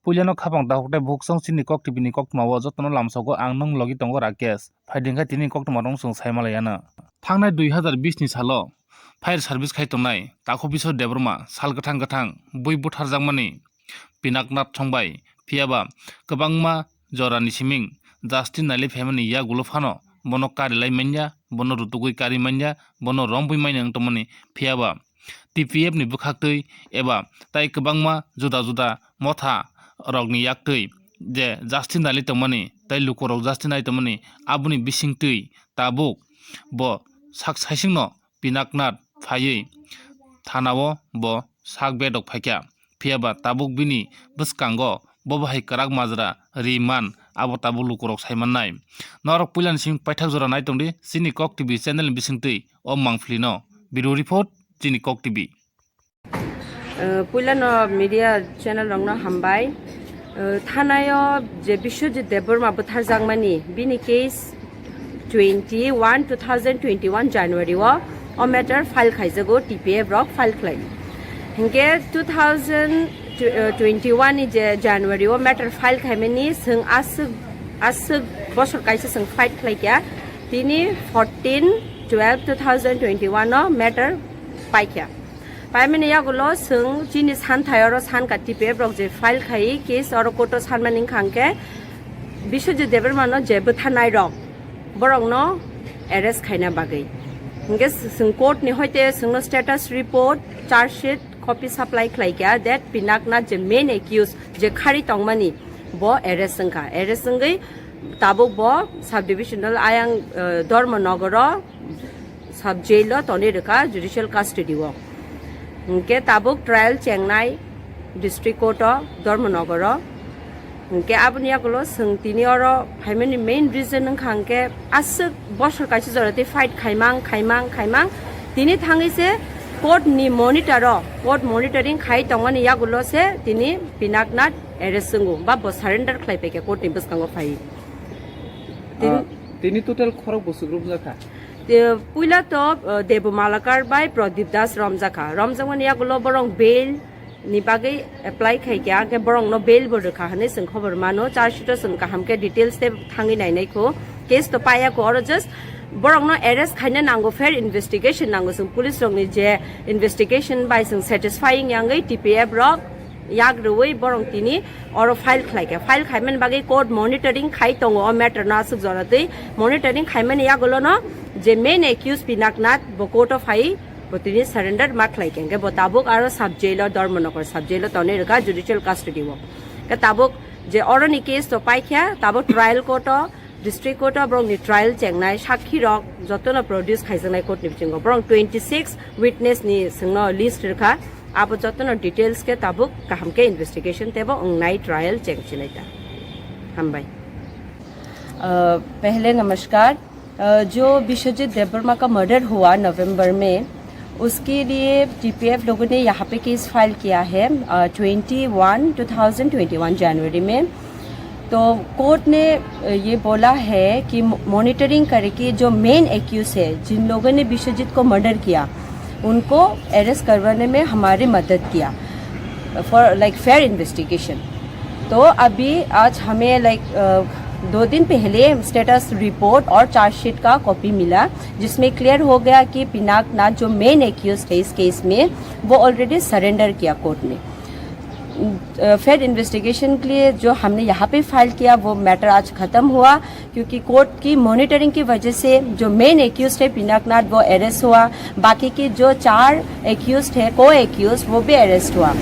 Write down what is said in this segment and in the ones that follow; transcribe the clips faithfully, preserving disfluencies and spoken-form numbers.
Puilano khapang dakhuk tei bukhuk chwng chini Kok T V ni koktwmao jotono lamsogo ang nwng logi tongo Rakesh. Phaidi hwnkhe tini koktwmarokno chwng sai malaiya na. Thangnai dui hazar bish ni salo fire service khai tongnai Takhu Biswa Debbarma sal kwthang kwthang bui butharjakmani Pinaknath Songbai, phiyaba kwbangma jorani siming justice nailai phaimani yagulo phano bono karilai manya, bono rutugwi kari manya, bono rombwi manya wng tongmani, phiyaba T P F ni bwkhaktwi eba tai kwbangma juda juda motha rokni yaktwi je justice nailai tongmani tei lukurok justice nai tongmani, aboni bisingtwi tabuk bo sak saisingno Pinaknath phaiwi thanao bo sak bedok phaikha. Phiyaba tabuk bini bwskango bo bahai kwrak majra ri man, abo tabuk lukurok sai mannai. Norok puilani simi paithak jora nai tongdi chini Kok T V channel ni bisingtwi o mangphlino. Bureau Report, chini Kok T V. Uh, puilano media channel rokno hambai. Uh, thanayo je Biswajit Debbarma butharjakmani bini case twenty one two thousand twenty one January o o matter file khaijago, T P F rok file khlai. Hinkhe two thousand twenty one ni je January o matter file khaimani, chwng aswk aswk bosor kaisa chwng fight khlaikha. Tini fourteen twelve two thousand twenty one o matter paikha. Paimani yagulo chwng chini santhai oro sankha T P F rok je file khai case oro court o sanmani wngkha hwnkhe Biswajit Debbarma no je bwtharnai rok borokno arrest khaina bagwi. Hwnkhe chwng court ni hoite chwngno status report, charge sheet copy supply khlaikha that Pinaknath je main accused je khari tongmani bo arrest wngkha. Arrest wngwi tabuk bo sub divisional ayang, uh, Dharmanagar o sub jail o tonwi rwkha judicial custody o. Hinkhe tabuk trial chengnai district court o Dharmanagar o. Hinkhe aboni yagulo chwng tini oro phaimani main reason wngkha hinkhe aswk bosor kaisa jora tei fight khaimang khaimang khaimang tini thangwi se court ni monitor o, court monitoring khai tongmani yagulo se tini Pinaknath arrest wngo ba bo surrender khlai paikha court ni bwskango phai. Tini, Ah, tini total khorok bwswk romjakha? Te puila to, uh, Debu Malakar bai Pradip Das romjakha. Romjakmani yagulo borok bail ni bagwi apply khaikha, hwnkhe borokno bail bo rwkha hwnwi chwng khobor mano. Charge sheet o chwng kaham khe details tei thangwi nainai kho. Case to paiya kho, oro just borokno arrest khaina nango, fair investigation nango. Chwng police rokni je investigation bai chwng satisfying yangwi T P F rok yak rwui borok tini oro file khlaikha. File khaimani bagwi court monitoring khai tongo o matter no aswk jora twi. Monitoring khaimani yagulo no je main accused Pinaknath bo court o phai bo tini surrender ma khlaikha. Hwnkhe bo tabuk aro sub jail o Dharmanagar sub jail o tonwi rwkha judicial custody o. Hwnkhe tabuk je oroni case to paikha tabuk trial court o, district court o borokni trial chengnai sakhi rok jotono produce khaijaknai court ni bisingo. Borok twenty six witness ni chwngno list rwkha. Abo jotono details khe tabuk kaham khe investigation tebo wngnai, trial chengchinai ta. Hambai. अ, पहले नमस्कार। अ, जो विश्वजीत देबबर्मा का मर्डर हुआ नवंबर में, उसके लिए टीपीएफ लोगों ने यहाँ पे केस फाइल किया है, twenty one two thousand twenty one जनवरी में। तो कोर्ट ने, अ, ये बोला है कि मॉनिटरिंग करके जो मेन एक्यूज है, जिन लोगों ने विश्वजीत को मर्डर किया, उनको अरेस्ट करवाने में हमारी मदद किया फॉर, लाइक, फेयर इन्वेस्टिगेशन। तो अभी आज हमें, लाइक, अ, दो दिन पहले स्टेटस रिपोर्ट और चार्जशीट का कॉपी मिला, जिसमें क्लियर हो गया कि पिनाक नाथ जो मेन एक्यूज है इस केस में, वो ऑलरेडी सरेंडर किया कोर्ट में। अ, फेयर इन्वेस्टिगेशन के लिए जो हमने यहाँ पे फाइल किया, वो मैटर आज ख़त्म हुआ, क्योंकि कोर्ट की मॉनिटरिंग की वजह से जो मेन एक्यूज है पिनाक नाथ, वो अरेस्ट हुआ। बाकी के जो चार एक्यूज है, को एक्यूज, वो भी अरेस्ट हुआ।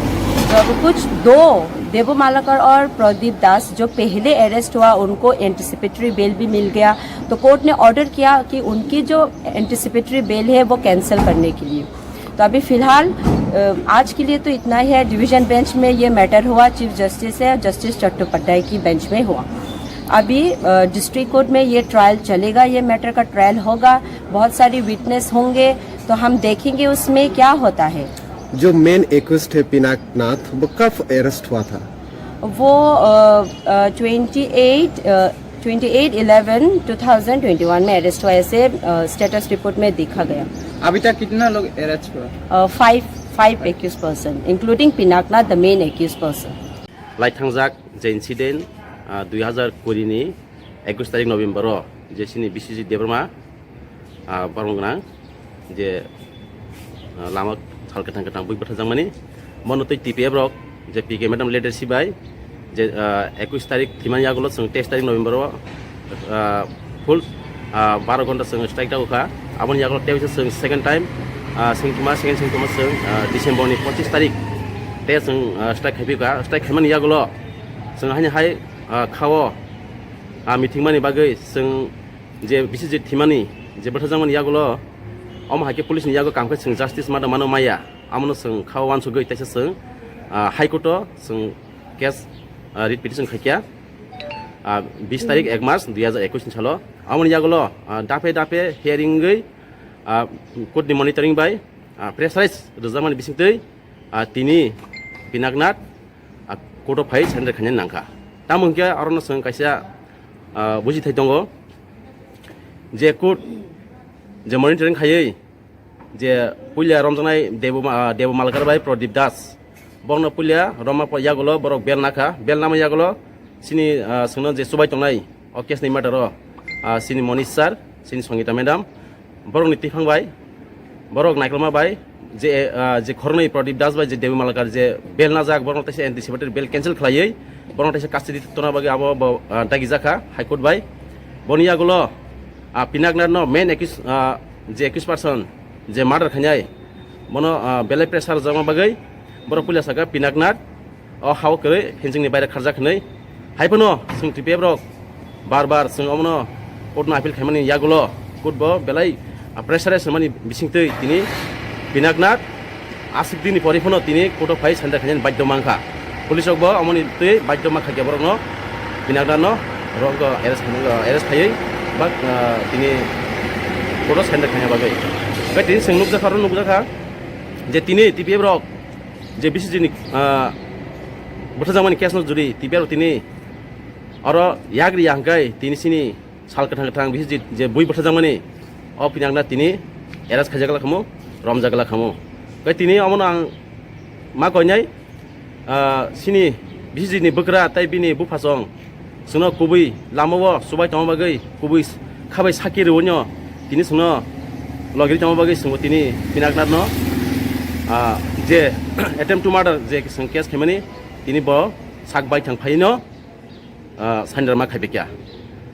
तो अभी कुछ दो, देबू मालाकर और प्रदीप दास, जो पहले अरेस्ट हुआ, उनको एंटिसिपेटरी बेल भी मिल गया। तो कोर्ट ने ऑर्डर किया कि उनकी जो एंटिसिपेटरी बेल है, वो कैंसिल करने के लिए। तो अभी फिलहाल, अ, आज के लिए तो इतना ही है। डिवीजन बेंच में ये मैटर हुआ, चीफ जस्टिस है, जस्टिस चट्टोपाध्याय की बेंच में हुआ। अभी, अ, डिस्ट्रिक्ट कोर्ट में ये ट्रायल चलेगा, ये मैटर का ट्रायल होगा, बहुत सारी विटनेस होंगे, तो हम देखेंगे उसमें क्या होता है। जो मेन एक्यूज्ड है पिनाक नाथ, वो कब अरेस्ट हुआ था? वो, अ, अ, ट्वेंटी एट, अ, twenty eight eleven two thousand twenty one में अरेस्ट हुआ, ऐसे, अ, स्टेटस रिपोर्ट में देखा गया। अभी तक कितना लोग अरेस्ट हुआ? अ, five, five accused person, including Pinak Nath, the main accused person. Lai thangjak je incident, ah, dui hazar kuri ni ekush tarik November o je chini B C G Debbarma, ah, borok gwnang je, ah, lama sal kwthang kwthang bui bwtharjakmani. Bono twi T P F rok je P K madam leadership bai je, ah, ekush tarik thwimani yagulo chwng teis tarik November o, ah, full, ah, baro ghonta chwng strike rw kha. Aboni yagulo tei waisa chwng second time, ah, chwng thwima second chwng thwima chwng, ah, December ni pochis tarik tei chwng, ah, strike khai phi kha. Strike khaimani yagulo chwng haini hai, ah, kha o, ah, meeting mani bagwi chwng je B C G thwimani je bwtharjakmani yagulo omo hai khe police ni yago kam khe chwng justice mano mano maya. Amono chwng kha o uansugwi teisa chwng, ah, High Court o chwng case, ah, writ petition khai kha, ah, bis tarik ek mas dui hazar ekush ni salo. Amoni yagulo, ah, daphe daphe hearing wngwi, ah, court ni monitoring bai, ah, pressurize rwjakmani bisingtwi, ah, tini Pinaknath, ah, court o phai surrender khaina nangkha. Tamo hwnkhe arono chwng kaisa, ah, bujithai tongo je court je monitoring khaiwi je puila romjaknai Debu, ah, Debu Malkar bai Pradip Das. Borokno puila romma po yagulo borok bel nakha. Bel nama yagulo chini, ah, chwngno je chubai tongnai o case ni matter o, ah, chini Monish sir, chini Songita madam, borokni tiphang bai, borok naikolma bai je, ah, je khoroknwi Pradip Das bai je Debu Malkar je bel najak, borokno teisa anticipated bel cancel khlaiwi borokno teisa custody tona bagwi abo bo, ah, dagi jakha High Court bai. Boni yagulo, ah, Pinaknath no main accused, ah, je accused person je murder khainai, bono, ah, belai pressure rwjakma bagwi borok puila saka Pinaknath o hao kwrwi fencing ni baire kharjak hinwi. Hai phano chwng T P F rok bar bar chwng omono court no appeal khaimani yagulo court bo belai, ah, pressure se mani bisingtwi tini Pinaknath aswk dini pori phano tini court o phai surrender khainani badhyo mankha. Police rok bo amoni twi badhyo mankha khe borokno Pinaknath no rok arrest khainani, arrest khaiwi ba, ah, tini court o surrender khaina bagwi. Bai tini chwng nukjakha, oro nukjakha je tini T P F rok je B C G ni, ah, bwtharjakmani case no juri T P F rok tini oro yagri ya hwnkhe tini sini sal kwthang kwthang bisi je, je bui bwtharjakmani, o Pinaknath tini arrest khaijak la khamu, romjak la khamu. Kai tini omono ang ma koinai, ah, sini bisi ni bwkra tai bini buphasong chwngno kubui lama o chubai tongma bagwi, kubui khabai saki rwino tini chwngno logiri tongma bagwi chwngbo tini Pinaknath no, ah, je attempt to murder je chwng case khaimani tini bo sak bai thang phaino, ah, surrender ma khai pekya.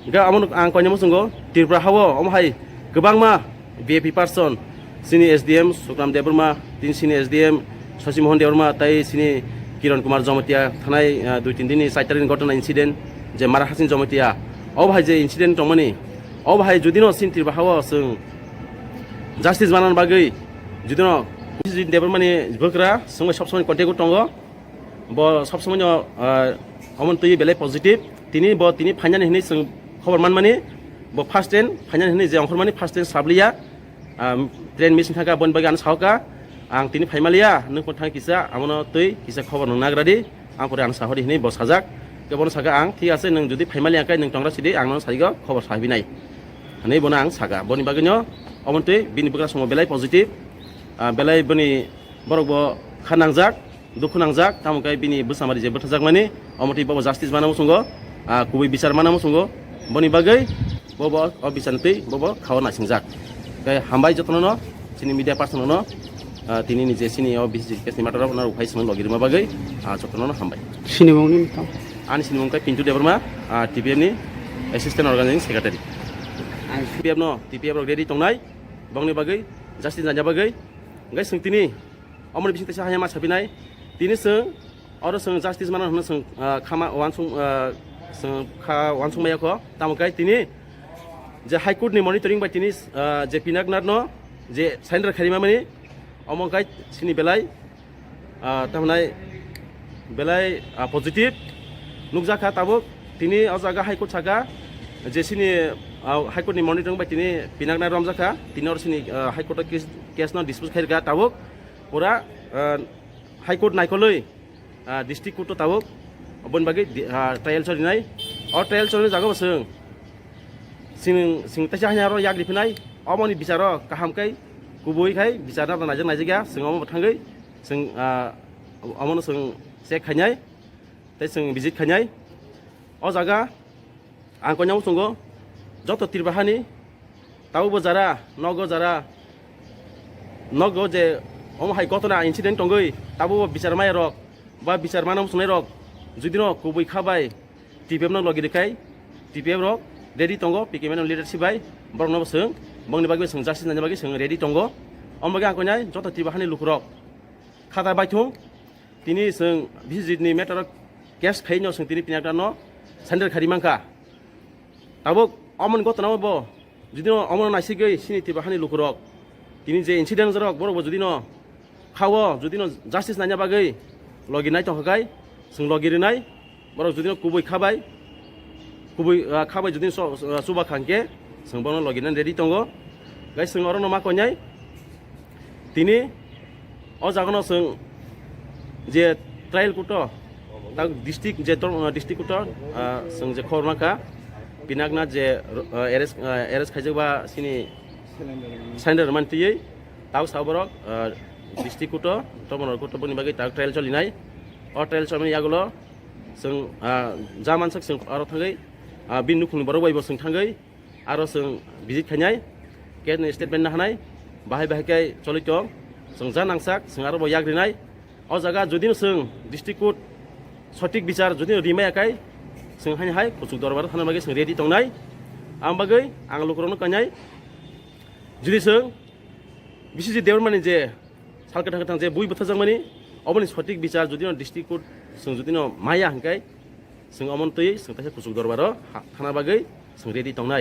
Hingke amo ang koinai muchungo Tripura hao omo hai kwbangma V I P person, sini S D M Sukram Debbarma, tin sini S D M Shashi Mohan Debbarma, tai sini Kiran Kumar Jamatia thanai, ah, dui tin dini char tarik ni ghotona incident je Mara Hasing Jamatia, obo hai je incident tongmani, obo hai judino sini Tripura hao chwng justice manani bagwi judino Debbarmani bwkra chwngbai sob somoi contact o tongo. Bo sob somoi no, ah, omo twi belai positive. Tini bo tini phainani hinwi chwng khobor manmani. Bo first train phainani hinwi je ongkhormani first train sabliya. Ah, train miss thangkha boni bagwi ano sahoka. Ang tini phaimaliya, nwng pon thang kisa, amono twi kisa khobor nwng nagra di. Ang pore ano sahori hinwi bo sajak. Kebono saka ang, thik ase, nwng jodi phaimaliya khe nwng tongra sidi, ang nono saigo khobor sahabinai. Hinwi bono ang saka. Boni bagwino omo twi bini bwkra somo belai positive. Ah, belai boni borok bo kha nangjak. Dukhu nangjak, tamo khe bini bwsamari je bwtharjakmani, omo twi bobo justice mana muchungo, ah, kubui bichar mana muchungo, boni bagwi bobo o bichar twi bobo khao naisingjak. Khe hambai jotono no, chini media person no, ah, tini ni je chini o B C G case ni matter rok no phai swngo logi rwma bagwi, ah, jotono no hambai. Sinimung ni tong. Ani sinimung khe Pintu Debbarma, ah, T P F ni assistant organizing secretary. Ang T P F no, T P F rok ready tongnai, bongni bagwi, justice nanya bagwi, hingke swng tini, omoni bising teisa haya ma sapinai. Tini chwng, oro chwng justice mano hwnwi chwng, ah, khama wansong, ah, chwng kha wansong maya kho. Tamo khe tini je High Court ni monitoring bai tini, ah, je Pinaknath no je surrender khaima mani, omo khe sini belai, ah, tamnai belai, ah, positive nukjakha tabuk. Tini o jaga High Court saka je sini, ah, High Court ni monitoring bai tini Pinaknath romjakha. Tini oro sini, ah, High Court o case, case no dispose khairwkha tabuk. Pura, ah, High Court naikolwi, ah, District Court o tabuk, oboni bagwi di-, ah, trial cholinai. O trial cholinai jaga bo chwng, chwng, chwng teisa haino aro yak riphinai, oboni bicharo kaham khe, kubui khai bichar no naijak naijak ya, chwng omo bo thangwi, chwng, ah, omono chwng check khainai. Tei chwng visit khainai. O jaga ang koinai muchungo joto Tripura hani tabukbo jara nogo, jara nogo je omo hai gotona incident tongwi tabukbo bichar maya rok ba bichar mana muchungnai rok judino kubui kha bai T P F no logi rwkhai, T P F rok ready tongo, P K M N leadership bai borokno bo chwng bongni bagwi chwng justice naina bagwi chwng ready tongo. Omo bagwi ang koinai joto Tripura hani lukurok khata baithung. Tini chwng V C G ni matter o case khaino chwng tini pinakna no surrender khari mankha. Tabuk omoni gotona bo judino omono naisigwi sini Tripura hani lukurok tini je incident rok borok bo judino khao judino justice naina bagwi logi nai tongkha kai chwng logi rinai. Borok judino kubui khabai, kubui, ah, khabai judino so-, ah, chuba khangkhe chwng bono logi nani ready tongo. Guys, chwng orono ma koinai. Tini o jagano chwng je trial kuto, tak district je tor-, district kuto, ah, chwng je khor maka, pinakna je, ah, arrest, ah, arrest khaijak ba sini surrender mantiyei, tak sa borok, ah, district kuto, tomono kuto boni bagwi tak trial cholinai. O trial cholimani yagulo chwng, ah, ja mansak chwng aro thangwi, ah, bini nukhungni borok bai bo chwng thangwi, aro chwng visit khainai, case ni statement nahanai, bahai bahai khe choli tong, chwng ja nangsak, chwng aro bo yak rinai. O jaga judino chwng district court sotik bichar judino rimaya kai, chwng haini hai kuchuk dorbar thana bagwi chwng ready tongnai. Ang bagwi ang lukurokno kainai, judi chwng V C G Debbarmani je salka thangka thang je bui bwthajakmani, oboni sotik bichar judino district court chwng judino maya hwnkhe, chwng omono twi chwng kaisa kuchuk dorbaro ha-, thana bagwi chwng ready tongnai.